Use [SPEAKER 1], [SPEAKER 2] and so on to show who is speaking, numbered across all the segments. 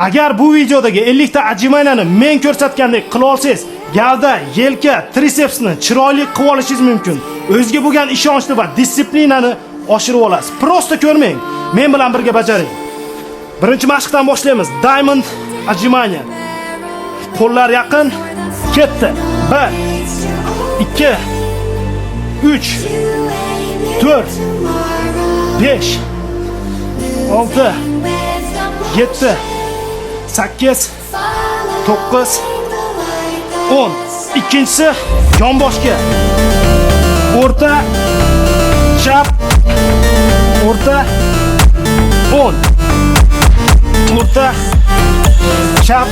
[SPEAKER 1] Agar bu videodagi 50 ta отжимания ni men ko'rsatgandek qila olsangiz, gavda, yelka, tritsepsni chiroyli qilib olishingiz mumkin. O'ziga bo'lgan ishonchni va дисциплина ni oshirib olasiz. Просто ko'rmang, men bilan birga bajaring. Birinchi mashqdan boshlaymiz. Diamond отжимания. Qo'llar yaqin. Ketdi. 1, 2, 3, 4, 5, 6, 7, 8, 9, 10. Ikkinchisi yonboshga. O'rta, chap, o'rta, 10. O'rta, chap,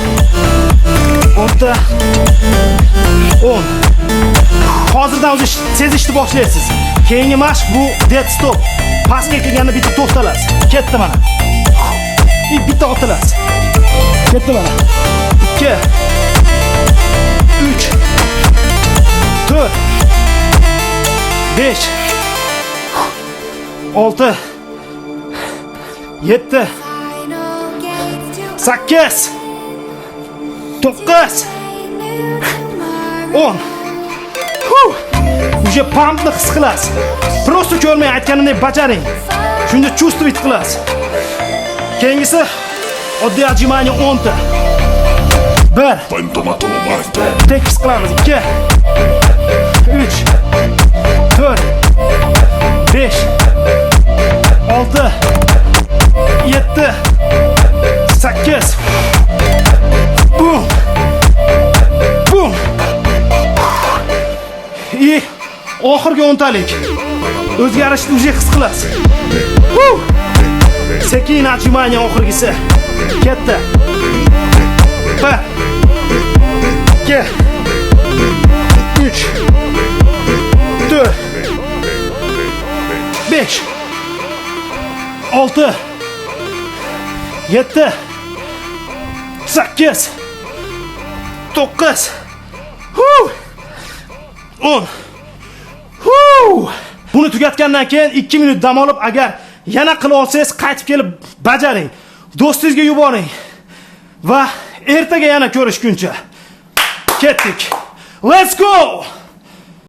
[SPEAKER 1] o'rta, 10. Hozirdan o'zi sezishni boshlaysiz. Keyingi mashq bu dead stop. Pastga kelganda bitta to'xtalasiz. Ketdi mana. И bitta otilasiz. Ketdi mana. 2, 3, 4, 5, 6, 7, 8, 9, 10. Huh. Уже памп ni his qilasiz. Просто ko'rmay, aytganimdek bajaring. Shunda чувствовать qilasiz. Keyingisi oddiy отжимание 10 ta. 1. Tekis qilamiz. 2, 3, 4, 5, 6, 7, 8. Bum. Bum. И oxirgi 10 talik. O'zgarishni уже his qilasiz. Huh. Sekin отжимание oxirgisi. Ketdi. 1, 2, 3, 4, 5, 6, 7, 8, 9, Huh! 10. Huh! Buni tugatgandan keyin 2 minut dam olib, agar yana qila olsangiz, qaytib kelib bajaring. Do'stingizga yuboring. Va ertaga yana ko'rishguncha. Ketdik. Let's go!